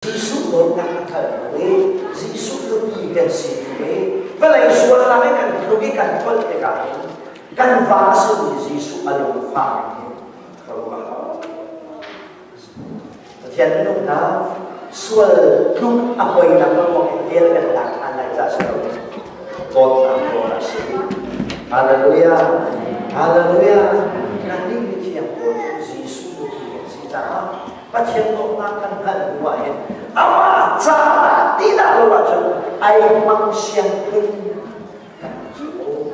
Jesuh dawtnak a hngalh lo i Jesuh nupi kan si i vawlei sualnak i kan tluk i kan tlolh tikah hin kan va a simi Jesuh a lungfah ning hi khuaruah a hau. Pathian minung hna sual tluk a poinak ruang in hell kan tlak ṭhan lai ca si lo dawtnak ruangah a si. Hallelujah! Hallelujah! Kannih mithiang pawl cu Jesuh nupi kan si caah Pathian dawtnak kan hngalh hnu ah hin amah caah ti dah lo ahcun ai hmang siang phun kan si ko.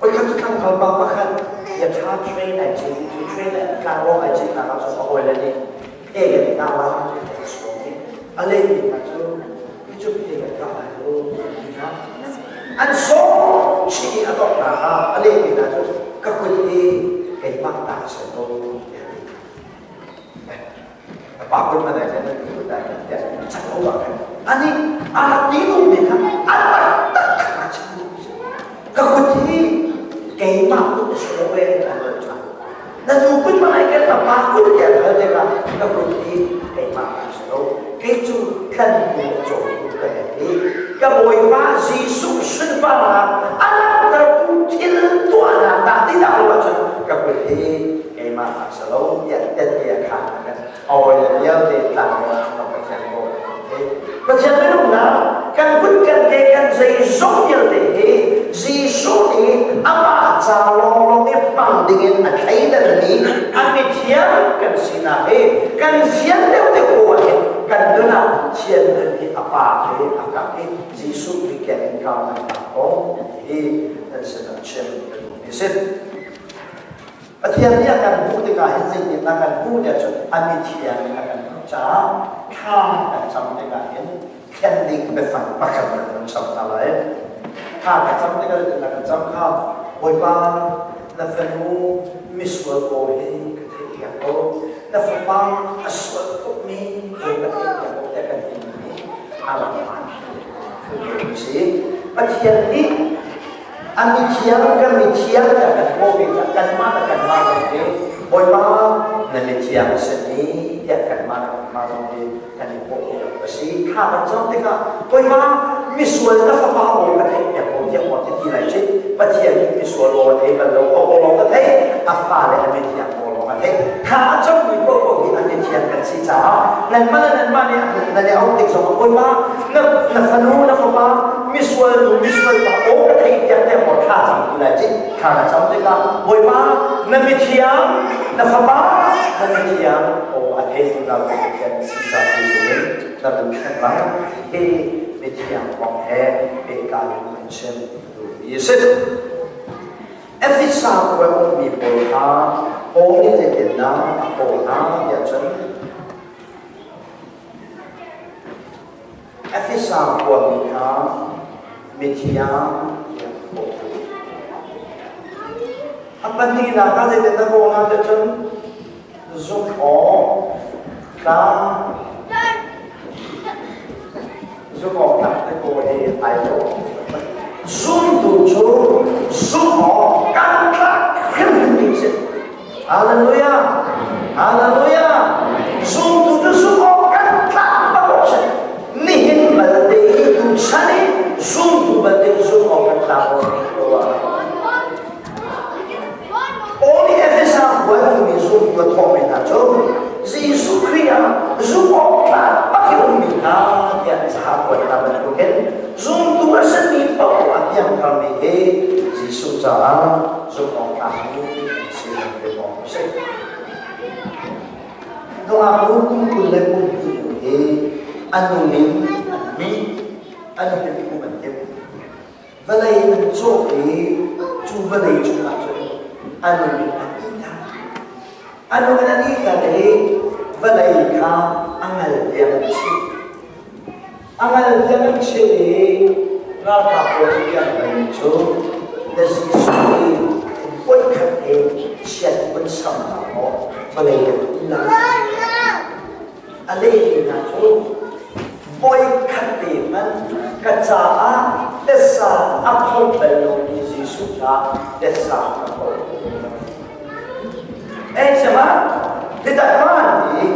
Voikhat cu tlangval pa pakhat yatha train ai cit cu train tlanglawng ai cit nak ah cun a hawile nih phe kan kah lai an sawm i a lehmi hna cu hi cu phe kan kah lai lo ti hna an sawm chih i a donghnak ah a lehmi hna cu ka kut hi keimah ta a si ko tiah a ti. A pa kut man ai khan kut ai khan tiah cak lo ah khan ani a rak ti duhmi kha a taktak kha a chim duh ka kut hi keimah kut a si lo e a hal ṭhan na nu kut man ai khan na pa kut tiah hal tikah ka kut hi keimah a si lo kei cu tlantu le cawtu ka herh i ka Bawipa Jesuh sunparnak a langhtertu thil tuahnak dah ti dah lo ahcun ka kut hi keimah ta si lo tiah tette a khaan ah khan a hawile vialte tlang ah Pathian ko Pathian minung hna kan kut kan ke kan zeizong vialte hi Jesuh nih amah ca lawnglawng i hmang dingin a thleidanmi a mithiang kan sinak hi kan fian deuhdeuh ko ah hin kan nun ah thian nun hi a pa he a kak i Jesuh Khrih keng in kau kan tak ko hi nan sin ah chim ka duhmi si. Pathian nih a kan hmuh tikah hin zeitindah kan hmuh tiah cun a mithiang in a kan hmuh caah thla kan cam tikah hin thlen ding biafang pakhat kan vun cam hna lai. Thla kan cam tikah zeitindah kan cam kha Bawipa na fanu misual aw hi ka theihpiak ko na fapa a sual tukmi aw ka theihpiak ko tiah kan timi hi a rak hmaan si. Pathian nih A mithiang kan mithiang tiah kan kawh ve cang kanmah le kanmah zong hi Bawipa na mithiang a si ni tiah kanmah le kanmah zong hi kan i kawh ve awk a si. Thla kan cam tikah Bawipa misual na fapa aw ka theih piak ko tiah maw ti ti lai cih Pathian nih misual aw a thei bal lo aw lawng a theih a fale a mithiang aw lawng a theih thla a cammi paohpaoh hi a mithiang kan si caah nanmah le nanmah nih nan i auh tik zongah Bawipa na, na fanu na fapa misual nu misual pa aw ka theih tiang tiang maw thla cam ti lai cih thla na cam tikah Bawipa na mithiang na fapa na mithiang aw a thei zungzal tu Pathian si ca ti in na lung hreng lai hi mithiang kong he pehtlai in kan chim duhmi a si. Efesa khua ummi pawl kha Paul nih zeitindah a kawl hna tiah cun Efesa khuami kha mithiang tiah a kawh hna. A pahnihnak ah zeitindah kawl hna tiah cun zumh awk tlak zumh awk tlak te kawl hi ai lo. Zumtu cu zumh awk kan tlak hrimhrim ding si. Hallelujah! Hallelujah! Zumtu cu zumh awk kan tlak bak awk si. Nihin balte i tuchan i zumtu balte zumh awk kan tlak awk Paul nih Efesa khua ummi zumtu a thawhmi hna cu Jesuh Khrih ah zumh awk tlak bak i ummi hna tiah ca kuat hna bantukin zumtu a simi paoh a piangtharmi hi Jesuh caah zumh awk tlakmi an si ve awk a si. Nungak nu kum 20 le kum hnih nu hi an nung in an mi an him kum an him. Vawlei an cawh i cu vawlei cungah cun a nung in an ih A nung in an ih i vawlei kha a ngal tiang an chih. A ngal tiang an chih i ralkap pawl cu bia an halmi cu na Jesuh hi voikhat te chiat vun sam hna maw vawlei kan um lai. A lehmi hna cu voikhat te hmanh ka caah tesa a pho bal lomi Jesuh caah tesa ka pho. Eh, siapa? Tidak mati.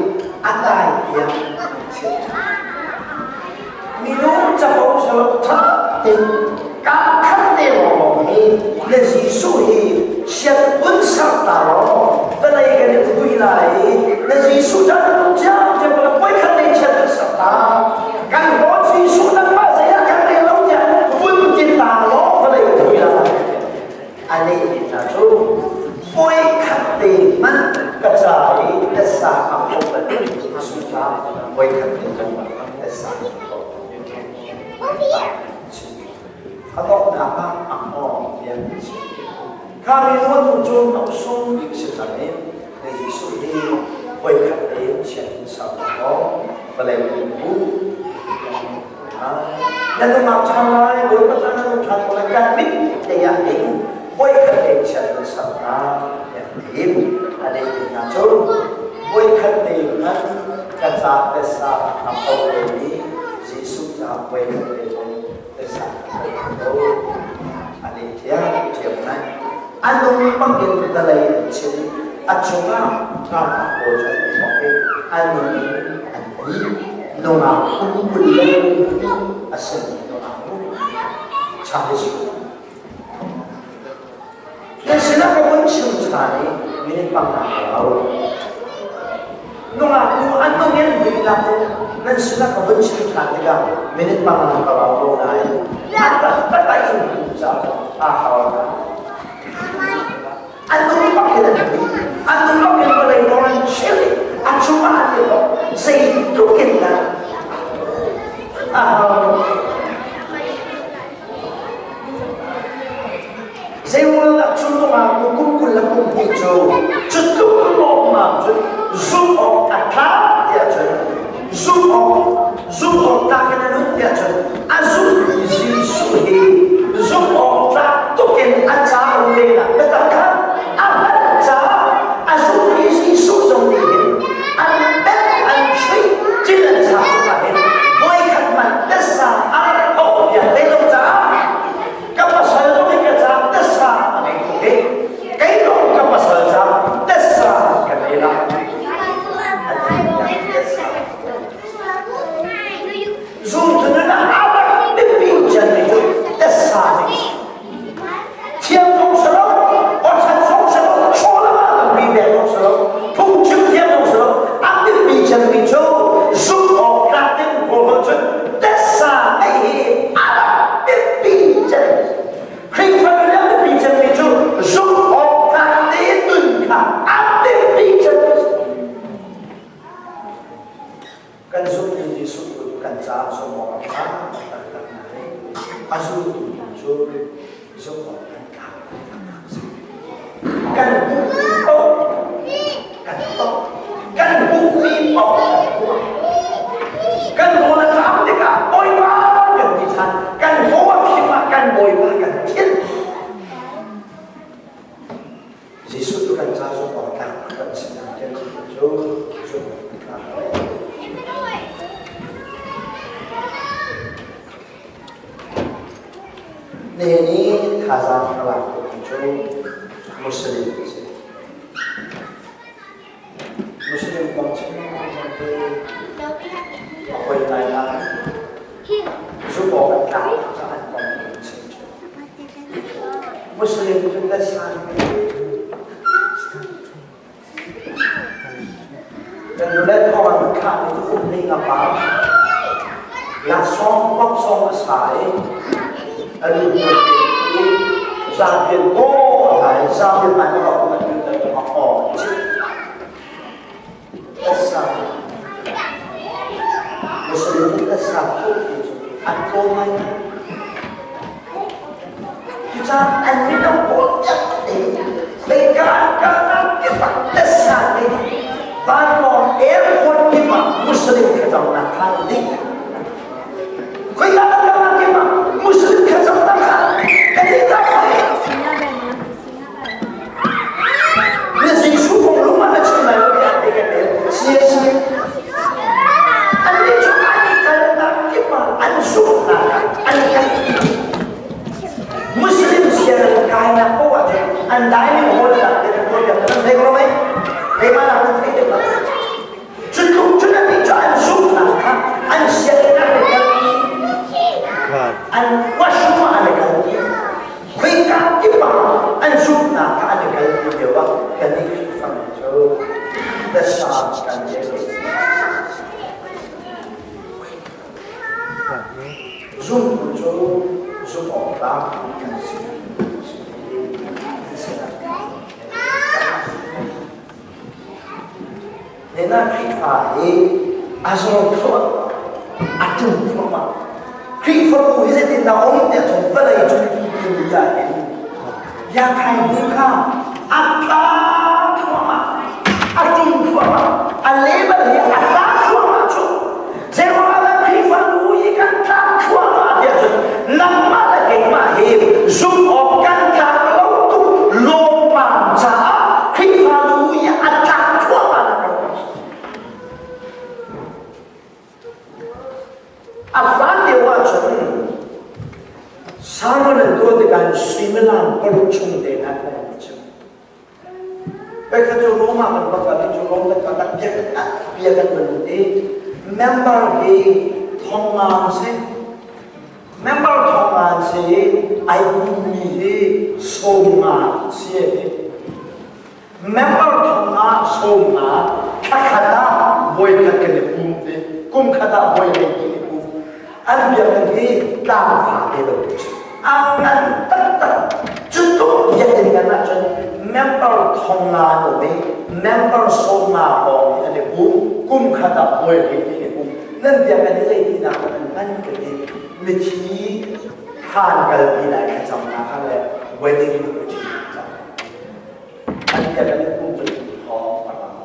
Jesuh ca na nung ciamciam ko poi khat nei chiat kan sak ta. Kan haw Jesuh nangmah zei ah kan rel lo tiah vun ti ta law vawlei thui la. A leh mi hna cu poi khat te hmanh ka ca i tasa a phok bal Jesuh ca poi khat te zong tasa a phok. A donghnak ah a hngawng tiah an chim. Kha mi nuan cu a sung bik si cang i Jesuh hi voikhat te chiat in ser law vawlei in bu na nungak ṭhan lai, Bawipa ca na nung ṭhan ko lai, kan mit te ah hin voikhat te chiat in ser hna tiah ti. A leh hna cu voikhat te hmanh ka ca pesa a pho lomi Jesuh ca voikhat te zong pesa a pho lo. A leh ṭhiamṭhiam ngai. A nung bangin vawlei an chim. A chungah ralkap pawl cu an i thawk i a nung in an ti. Nungak kum 20 le kum 2 a simi nungak nu Charles Na sinah ka vun chim ṭhan i minute panga ka rau. Nungak nu an nung in muinak in nan sinah ka vun chim ṭhan tikah minute panga ka rau ko nain a taktak a in hmu caah aa hau hna. An nung bak in an mui. An nung bak in vawlei dawr an chil i a cungah an i bawk. Zeitluk in dah a hau. Zeiruangah cu nungak nu kum 20 le kum 2 cu cu tluk lawmmam cun zumh awk a tlak tiah cun zumh awk zumh awk tlak in a nun tiah cun a zumhmi Jesuh hi zumh awk tlak tuk in a ca um lehnak biatak kha a hngalh caah a zumhmi Jesuh zong nih hin an bek an chuih cil an chak ah hin voikhat hmanh tasa a rak thawh piak ve lo caah ka pasal zong hi ka caah tasa a ngei tuk i kei zong ka pasal caah tasa ka ngei la a thi tasa zumtu nun ah a rak biapi cemmi cu tasa nih thiam zong si lo awchan zong si lo chaw lam ah tampi pek zong si lo phungchim thiam zong si lo a biapi cemmi cu zumh awk tlak ding kawl holh cun tasa ngeih hi a rak biapi cem. Khrihfa nun a biapi cemmi cu zumh awk tlak tein nun kha a biapi cem. Kan zumhmi Jesuh cu kan caah zumh awk a tlak taktak nain a zultu cu zumh awk an tlak taktak a si. Kan hmuhmi paoh kan tong. Kan hmuhmi paoh kan tuah. Kan rawl a ṭam tikah Bawipa kan ti ṭhan. Kan haw a khim ah kan Bawipa kan thil. Jesuh cu kan ca zumh awk tlak kan si nak cu zumh awk tlak. Nihin i thazaang ka lak tu cu Muslim a si. Muslim kong chim te a hoi ngai lai. Zumh awk an tlak caah an kong an chim. Muslim cu kan san Kan nule thawng an thlah mi cu kum ning a pa. Laksawng paksawng a sa i a lu hmual zapian aw a hai zapian mai ma rak an lut a aw Tasa Muslim tasa tuk ti cu an tlawm ngai. Cucaah an mino pawl vialte khoika an kalnak kip ah tasa nih vanlawng airport kip ah Muslim thlacamnak khaan ding. Khoika an kalnak kip ah Muslim thlacamnak khaan kan i tak. Na Jesuh kong lung ah na chim lai lo tiah te kan rel. CSC. Annih cu an i kalnak kip ah an zumhnak ah an kal. Muslim sian an kainak paoh ahcun an dining hall ah te kan tuah piak nan thei ko lo mei? Keimah nak nan thei deuh lo. Cu tluk cun annih cu an zumhnak kha an sian. kan ngei lo. Zumtu cu zumh awk tlak kan si. Nena Khrihfa hi a zawr thluah a ṭum thluahmah. Khrihfabu hi zeitindah um tiah cun vawlei cung ti ah hin biakthai bu kha a tla thluahmah, a ṭum thluahmah, a level hi a tla thluahmah cu. Zeiruangah dah Khrihfabu hi kan tlak thluahmah tiah cun nangmah le keimah hi zumh awk kan tlak lo tuk lawmmam caah Khrihfabu hi a tlak thluahmah nak kan A hlan lio ahcun sermon an tuah tikah suimilam paruk chung te hna phung an chim. Voikhat cu Rome ah kan va kal i cu Rome kan kal ah biakinn ah bia kan va lut i member hi thong nga an si. Member thong nga an si i ai pummi hi 50 an si a ti. Member thong nga 50 thla khat ah voikhat kan i pum ti. Kum khat ah voi lei kan i pum. An biakinn hi tlangfa te bantuk si. A ngan taktak. Cu tluk biakinn ngan ahcun member 5,000 an um i member 50 hrawng nih an i pum. Kum khat ah voi hei ti i pum. Nan biakinn hi zeitinak dah an hman ka ti. Mithi thlan kalpi lai thlacamnak ah le wedding liturgy cam. An biakinn i pum cu thawng a ram.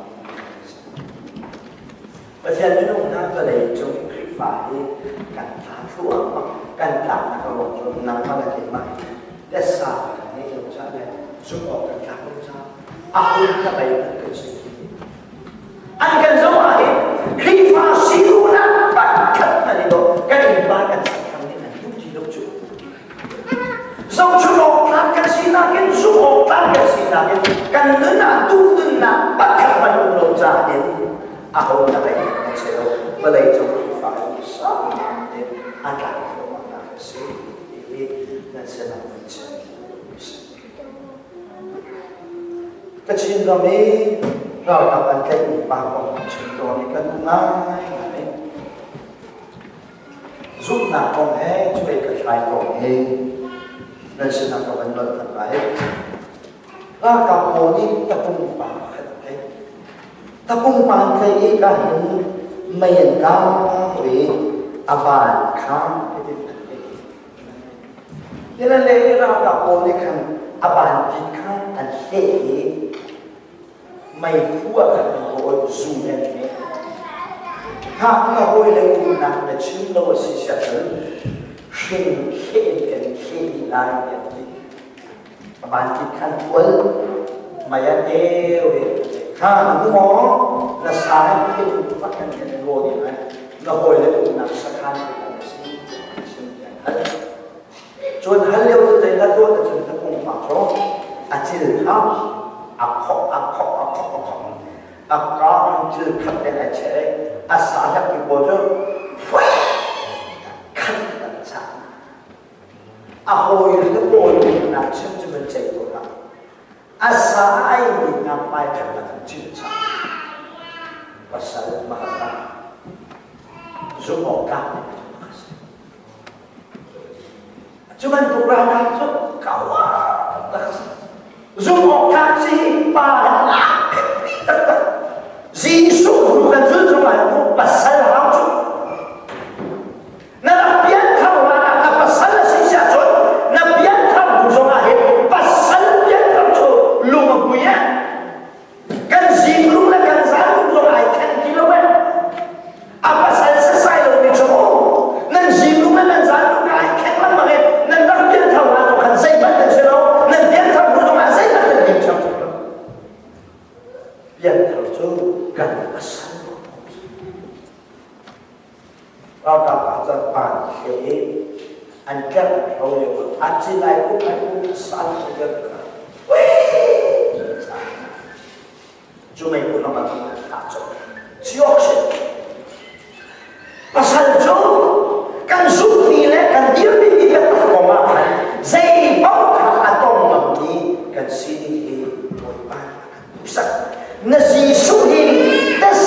Pathian minung hna vawlei cung Khrihfa hi kan tla thluahmah, kan tlaknak a ruang cu nangmah le keimah hi tessa kan ngeih lo caah le zumh awk kan tlak lo caah a hun ka bei hmanh kan si. An kan zoh ah hin Khrihfa si duhnak pakhat hmanh i dawh kan innpa kan sakthang nih an duh ti lo cu. Zohchun awk tlak kan sinak in zumh awk tlak kan sinak in kan nun ah duhnunnak pakhat hmanh um lo caah hin aho na lei kan si lo vawlei cung Khrihfa hi sang te a tlak thluahmahnak a si ti hi nan sinah kan chim Kachin ram i ralkap an tlaihmi pa kong kan chim tawn i kan ngai ngai. Zumhnak kong he cuai ka thlai kong he nan sinah ka van nolh than lai. Ralkap pawl nih tapung pa pakhat an tlaih. Tapung pa an tlaih i ka hin mei an kau i a van kha hitin an tlaih. Tilan le ralkap pawl nih khan a van tit kha an hleh i meiphu ah khan an rawl zu he an hmeh. Hngak na hawi le umnak na chim lo a si siahcun hring hleh in kan hleh dih lai tiah an ti. A vantit khan kual mei ah eu i kha na hmu maw na sa he thil pak kan kan rawl dih lai na hawi le umnak sakhan te kan si chim tiah an hal. Cun hal lio cu zeidah tuah ti cun tapung pa cu a cil kha a khok a khok a khok a khok a ka in cil khat te ai cheh i a sa hlak mi pawl cu khat an chah a hawi le pawl nak chim cu van ceih ko hlah a sa ai mi hna hmai khat a kan cil chah pasal makhat zumh awk tlak Cu bantuk ralkap cu kaua tak a si. Zumh awk tlak si pa a biapi taktak. Jesuh hnu kan zul zungah hin pasal hau cu. Na rak pianthar hlan ah na pasal a si siah cun na pianthar hnu zongah hin pasal pianthar cu lung a hmui eh. Kan zinglung le kan zanlung zong ai then ti lo eh. A pasal sasai lo mi cu nan zinglung le nan zanlung ai khen lengmang i nan rak pianthar hlan lo khan zeihmanh nan si lo. Nan pianthar hnu zongah zeihmanh nan dim ṭhiamṭhiam lo. Pianthar cu kan pasal Ralkap ah cun pa hle i an tlerh an hro lio ah a cil ai uk ai uk sal a dir kha cu mei lam ah cun an thah colh. Siawk si. Pasal cu kan zumhmi le kan dirmi mi biatak kong ah khan zei paoh kha a tong ngammi kan sining hi Bawipa nih a kan duhsak. Na Jesuh hi tasa.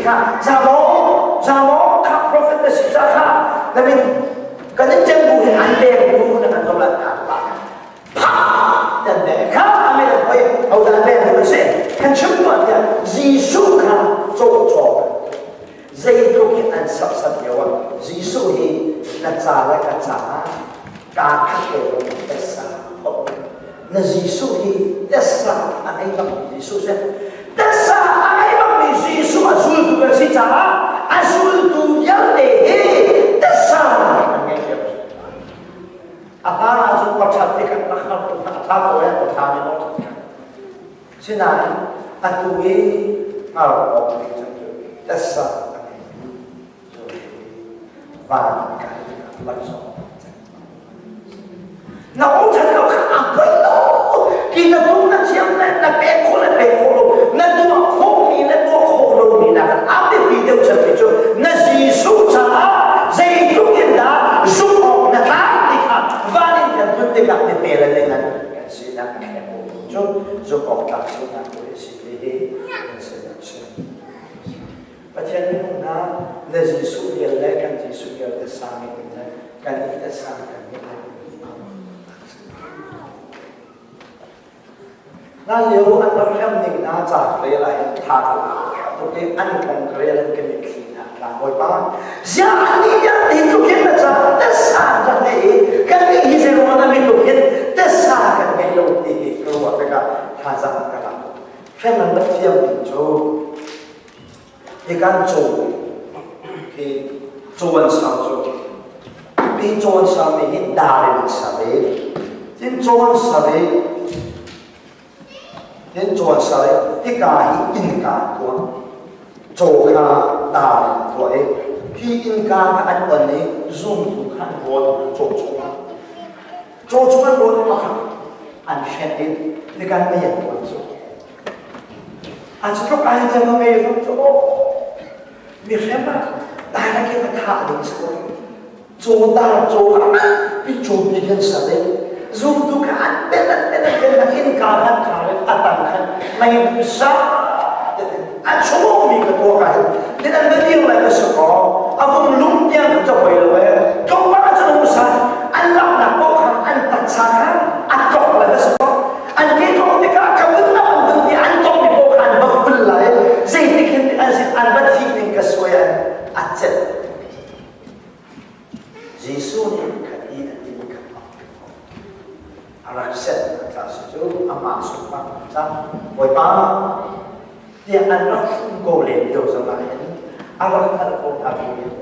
kha za maw za maw kha prophet na si ca kha na min kan in cem bu hin an pek bu na kan zong lan kha pa pha tan be kha amen hoi ho dan be tu si kan chim tuah tiah Jesuh kha caw caw zeitluk in an sapsat lio ah Jesuh hi na ca le ka caah kaa khat te zong tessa phawt na Jesuh hi tessa a ngei bakmi Jesuh si. Tessa a ngei bakmi Jesuh a zultu kan si caah a zultu vialte hi tessa an ngei cio. A hlan ahcun awṭhat hi kan rak hngalh tuk a ṭha ko eh, awṭha mi awṭhat kha. Sinain atu i hngal awk ding cu tessa a ngeimi cu van kai laksawng. Na aw ṭhat lo kha a poi lo. Ki na tum na thiam le na pek khawh le pek khawh lo, na tuah khawhmi le tuah khawh lomi nakin a biapi deuh cemmi cu na Jesuh caah zeitluk in dah zumh awk na tlak ti kha van in kan tlun tikah mi le ngan kan sinak a thlek cu zumh awk tlak sinak tu hi si ti hi kan sinak si. Pathian minung hna na Jesuh vial le kan Jesuh vial te sang in kan i te sang kan i Na lio an rak hrem ning hna ca rel ah hin tha ka tuk i an kong rel an ka mitthli hna tla Bawipa ziah an nih vialte hi tluk hin na ca tasa kan ngei i kan nih hi zeiruang na mi tluk hin tasa kan ngei lo ti hi ka ruah tikah thazaang ka lak hrem an rak thiam ning cu hi kan caw hi caw an sau cu pi caw an sau mi hi dar in an ser i tin caw an ser i tin caw an ser i hika hi innka an tuah caw kha dar in an tuah i hi innka kha an on i zumtu kha an rawn caw chungah caw chung an rawn i kha an hren i nikan mei an tuan cu A cu tluk ai deng a ngei zong cu aw mi hrem ah dai ke ka thah ding si ko caw dar caw kha pi caw pi khan sa ve zumtu kha an pen an pen an pen na innka khan kha a tang khan mei bu sa a chung mi ka tuah ka hin tin an va lai ka si ko a vung lung tiang ka hoi lo e tlawmpal a cu sa an laknak paoh kha an taksa kha a tlok lai ka si ko An ke tlawng tikah ka vun na an vun ti an tong mi paoh kha an va hul lai. Zeitik hin an sin an va thih ning ka suai an a celh. Jesuh nih khat i a timi kha a rak set a tla si cu amah sungfak ca Bawipa tiah an rak hrum ko len lio zongah hin a rak hngalh ko hna bu in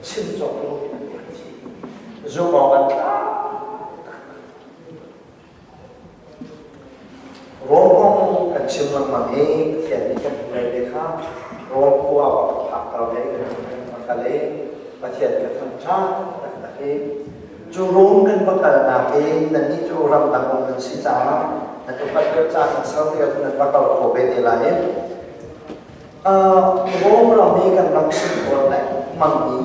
chim cawk lo in an rak thi. Zumh awk an tlak. Rom kong kan chim lengmang i Pathian nih kan hmuh ve kha Rom khua ah kan phakter ve kan va kal i Pathian ka thangṭhat taktak i cu Rom kan va kalnak hi nannih cu ramdang um nan si caah nan upat deuh caah nan ser tikah cun nan va kal kho ve te lai i Rom ram i kan rak chim tawn lengmangmi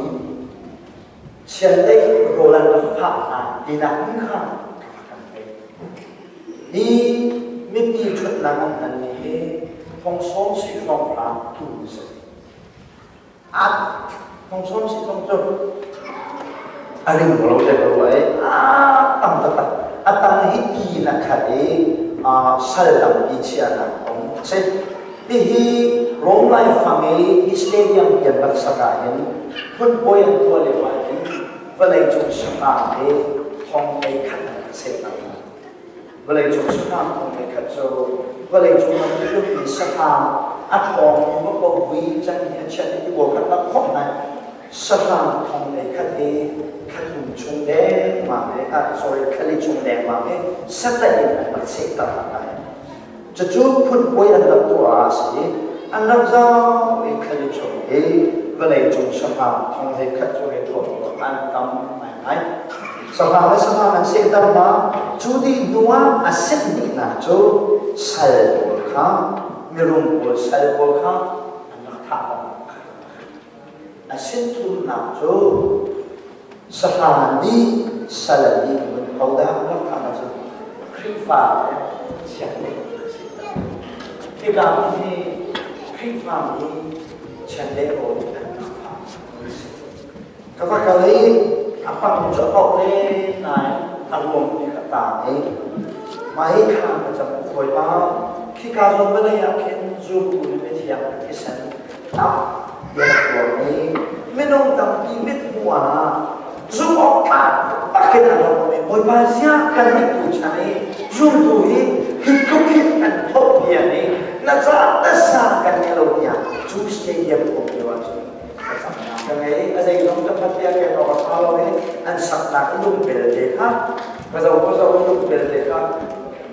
Chiandeih rawl an rak phah hna tinak hmun kha kan theih. Hi mipi ṭhutnak an hmanmi hi thong sawm si hrawng hram tu si. At thong sawm si thong cu a ring lo le lo ai a tam taktak. A tang hi ti in a khat i sal tampi chiahnak kong a si. Hihi Rom laifang i hi stadium tian rak sak ahhin phunpawi an tuah lio ahhin vawleicung sahrang hi thong ei khat an rak sehter hna. Vawleicung sahrang thong ei khat cu vawleicung ram tluk in sahrang a ṭhawng i va ko vui can hi a chiat i ti khat rak khawmh hna. Sahrang thong ei khat hi thla thum chung dengmang he, ah sorry, thla li chung dengmang he satlaih in an rak sehter hna. Cucu phunpuai an rak tuah ah a si i an rak zau i thlali chung i vawleicung sahrang thong hlei khat cu hei thuam an tam ngaingai. Sahrang le sahrang an sehter hna. Cu dih hnu ah a sit hnihnak cu sal pawl kha mirum pawl sal pawl kha an rak thah hna. A sin thumnak cu sahrang nih sal an nih mun hodah rak thah cu Khrihfa le sianginn a si. Hika hi Khrihfa mi Chiandeih rawl an rak phak. Ka va kal i a pang cu a paoh le nain a ruang pi kha taang i mah hi thla ka cam Bawipa khika zawn vawlei ah khin zumtu le mithiang thisen tam ti a tuar i minung tampi mithmuh ah zumh awk tlak tak in a rak um i Bawipa ziah kan nih tu chan i zumtu hi hi tluk hin an thawh bia nih na caah tasa kan ngei lo tiah cu stadium um lio ahcun thlacamnak ka ngei. A zeizong ka that tiah keng awk a ṭha lo i an saknak lungpel te kha ka zo ka zo lungpel te kha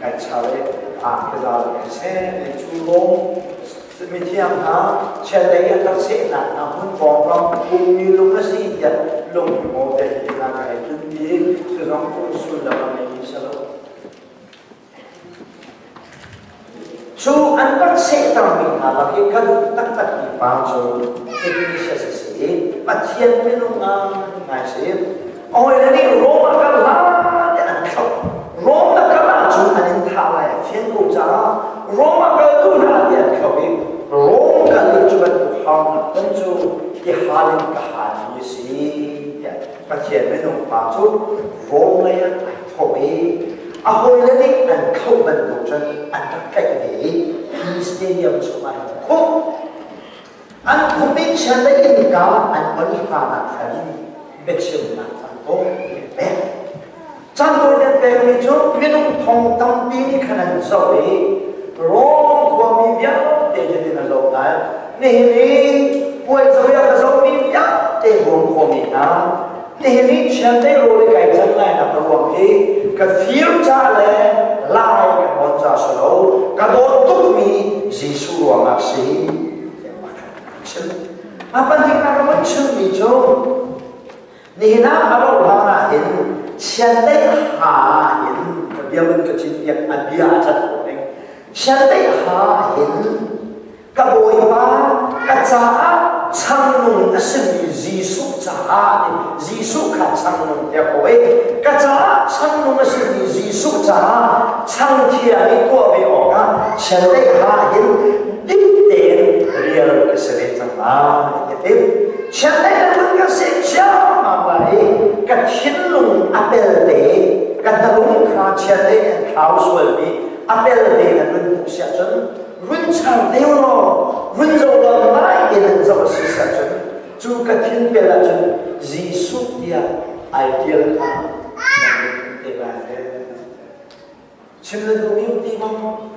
kai char i a ka za kai seh i cu lawng mithiang hna chiandeih an rak sehnak hna hmun pawngkam ummi lung a si tiah lung maw te hna ka hei tlunpi i cu zong cu sullam a ngeimi si lo. Cu an rak sehtermi hna lak i ka duh taktakmi pa cu Ignatius a si i Pathian minung ngai a si. A hawile nih Rom ah kal hlah tiah an thlauh. Rom na kal ahcun an in thah lai a fian ko caah Rom ah kal duh hlah tiah an thlauh i Rom kal i cu bantuk harnak ton cu ti hal in ka halmi a si tiah Pathian minung pa cu Rom lei ah ai thawh i a hawile nih an thlauh bantuk cun an rak tlaih ve i hi stadium chungah hin khumh an khumh i chiandeih innka an on hlan ah khan biachimnak caan tawi an pek. Caan tawi an pekmi cu minung thong tampi nih khan an zoh i Rom khuami vialte cutin an zoh hna. Nihin i puai zoh i a ka zohmi vialte Rom khuami hna Nihin i chiandeih rawl i kai can lainak a ruang hi ka fir ca le lai ka nawn ca si lo, ka dawt tukmi Jesuh ruangah si. Chim. A pahnihnak ka vun chimmi cu nihin ah a rauh hlan ah hin chiandeih ha hin ka bia vun ka cin piak a bia a cat khawh ning chiandeih ha hin Ka Bawipa, ka caah changnung a simi Jesuh caah Jesuh kha changnung tiah kawh i ka caah changnung a simi Jesuh caah changthia i tuah ve awkah chiandeih ha hin dik tein rial ka si ve cang lai tiah ti. Chiandeih na vun ka seh ciammam lai i ka thinlung a pelte ka hnalung kha chiandeih nih an thlau sualmi a pelte na vun hmuh siah cun Run char deuh law run zoh law nai tein an zoh a si ahcun cu ka thin pel ahcun Jesuh tiah ai tial kha nan te lai. Chim na duhmi um ti maw?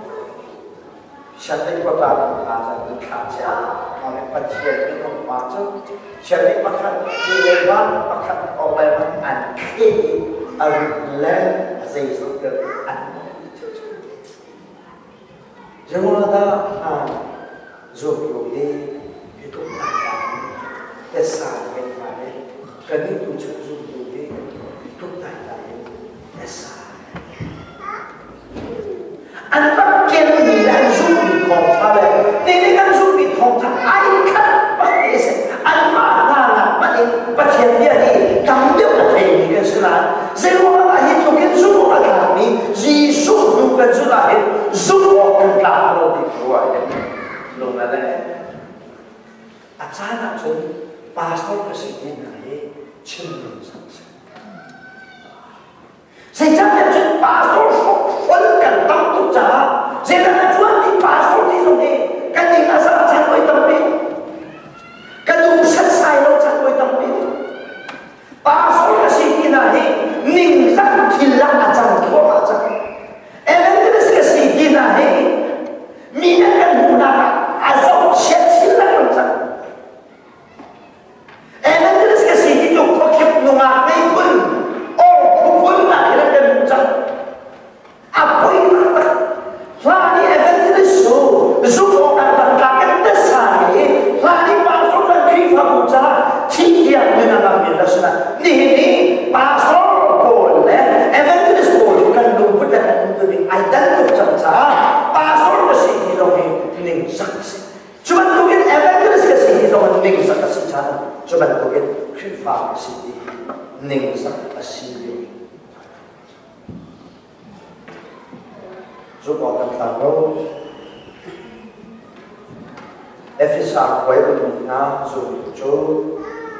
Siandeih kota kan hna zan kan thlah cia Pathian minung pa cu siandeih pakhat ti le van pakhat awk le an thleh i a rut le a zeizong an Zeruahdah hlan zumtu hi hi tluk taitai in tessa ngei hna le kannih tu chan zumtu hi hi tluk taitai in tessa an rak kenmi le an zumhmi thawngṭha le nihin kan zumhmi thawngṭha ai khat bak ti a si anmah hna nak hmanh in Pathian bia hi tam deuh a theimi kan si nain zeiruangah dah hi tluk in zumh awk a tlakmi Jesuh hnu kan zulh ah hin zumh awk kan tlak lo ti ruah hin lung a le a caan ahcun pastor ka si ti hna hi chim ningcang si Zeicahtiah cun pastor hrokhrol kan tam tuk caah zeidah na ṭuan ti pastor ti zong hi kan ning a zah caan voi tampi ka duh setsai lo caan voi tampi pastor ka si ti hna hi ningzak thil ah a cang thluahmah cang evangelist ka si ti hna hi mi nih kan hmuhnak ah a zohchiat chin lengmang cang Evangelist ka si ti cu khuakhip nungak ngei phun or khuphun nak hi kan hmuh cang. A poi taktak. Hlan i evangelist cu zumh awk an rak tlak kan tasa i hlan i pastor kan Khrihfabu caah thih tiang min a ngammi an si nihin i pastor pawl le evangelist pawl hi kan lungput le kan umtuning ai dan tuk cang caah pastor ka si ti zong hi ningzak a si. Cu bantukin evangelist ka si hi zong ningzak a si caah cu bantukin Khrihfa ka si hi ningzak a si ve. Zumh awk kan tlak lo. Efesa khua i ummi hna zumtu cu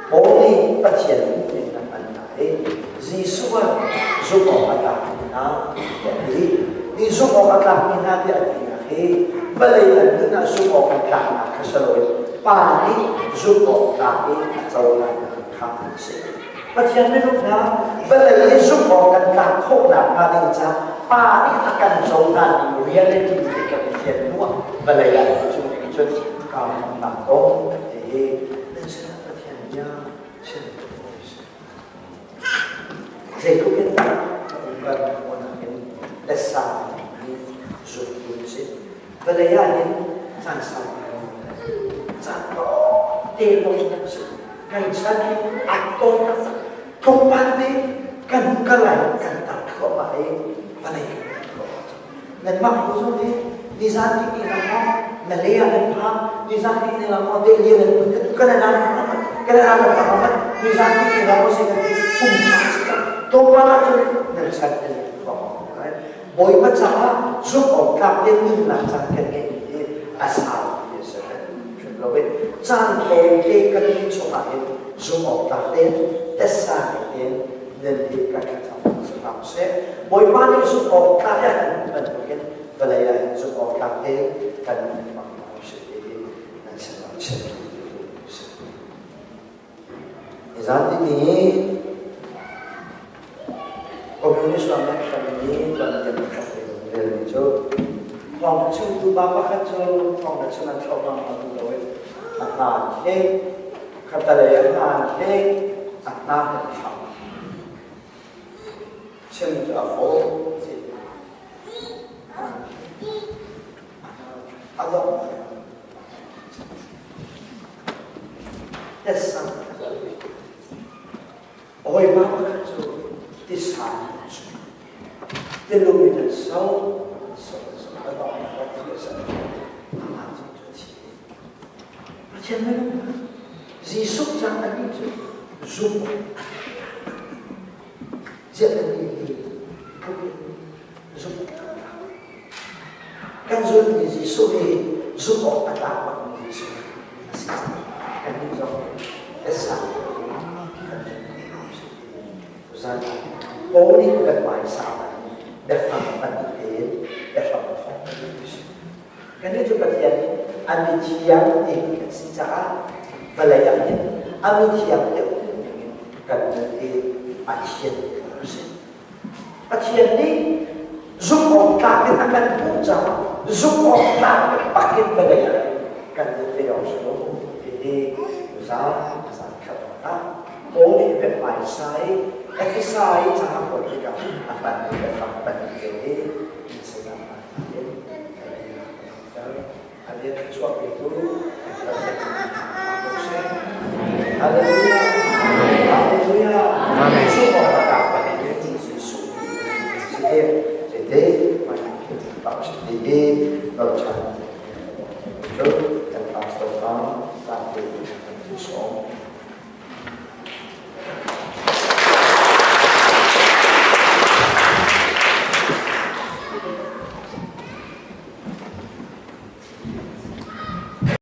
Paul nih Pathian hmuhning a hman hna i Jesuh ah zumh awk a tlakmi hna tiah a ti. Hi zumh awk a tlakmi hna tiah a tinak hi vawlei an nun ah zumh awk an tlaknak kha si loin Pa nih zumh awk tlak i a cohlannak kha a si. Pathian minung hna vawlei i zumh awk kan tlak khawhnak hnga ding caah Pa nih a kan cohlanmi reality ti kan i fian hnuah vawlei ah cu ning cun kaa hmangnak kong ti hi nan sinah Pathian bia chim si. Zeitluk in dah na um kan hmuhnak in letsa hi zumtu na si. Vawlei ah hin caan sau caan te lawng kan si. Kan chan hi a tawn taktak. Tlawmpal te kan kal lai kan tar thluahmah i vawlei kan tar thluahmah. Nanmah ho zong hi nizan ti ni lang maw Malay ah nan phak nizan ti ni lang maw Delhi nan pun Canada nan phak Canada nan phak amat nizan ti ni lang maw si kan ti kum sa si ka tlawmpal ah cun nan chan nan thluahmah Bawipa caah zumh awk tlak te nunnak caan kan ngeih hi a sau ti a si hrim lo i caan tlawmte kan nun chungah hin zumh awk tlak tein tessa tein nan hi kan thlacam si hram seh. Bawipa nih zumh awk tlak a kan hmuh bantukin vawlei ah hin zumh awk tlak tein kan hmang hna usih ti hi nan sinah chim si. Nizan timi Communist ram nan hrammi tuanbia pakhat te kan relmi cu thawng chimtu pa pakhat cu thawng na chim an thlauh bang a duh lo i a hmaan hlei khatalei a hmaan hlei a hna kan thlau chim cu a fawi ti a dong tessa Hawipa pakhat cu tisa in an sung. Tilum in an so, an so, an so, a dong a thi a ser. Amah cu cu a thi. Pathian minung Jesuh cang anih cu zumh ziah kan nih hi tluk in zumh kan zulhmi Jesuh hi zumh awk a tlak bakmi Jesuh a si cang. Kannih zong tessa Tuzan ah Paul nih kan hmaisa biafang pahnih tein biahram thawk a si. Kannih cu Pathian nih a mithiang ti kan si caah vawlei ah hin a mithiang deuh dingin kan nun i a thian a si. Pathian nih zumh awk tlak in a kan hmuh caah zumh awk tlak bak in vawlei ah kan nun ve awk si lo hihi zan zan khat ah Paul nih biahmaisa i Efesa i ca a kuat tikah a hmanmi biafang pahnih te hi in sinah in a bia thluachuah petu kan Pathian Hallelujah.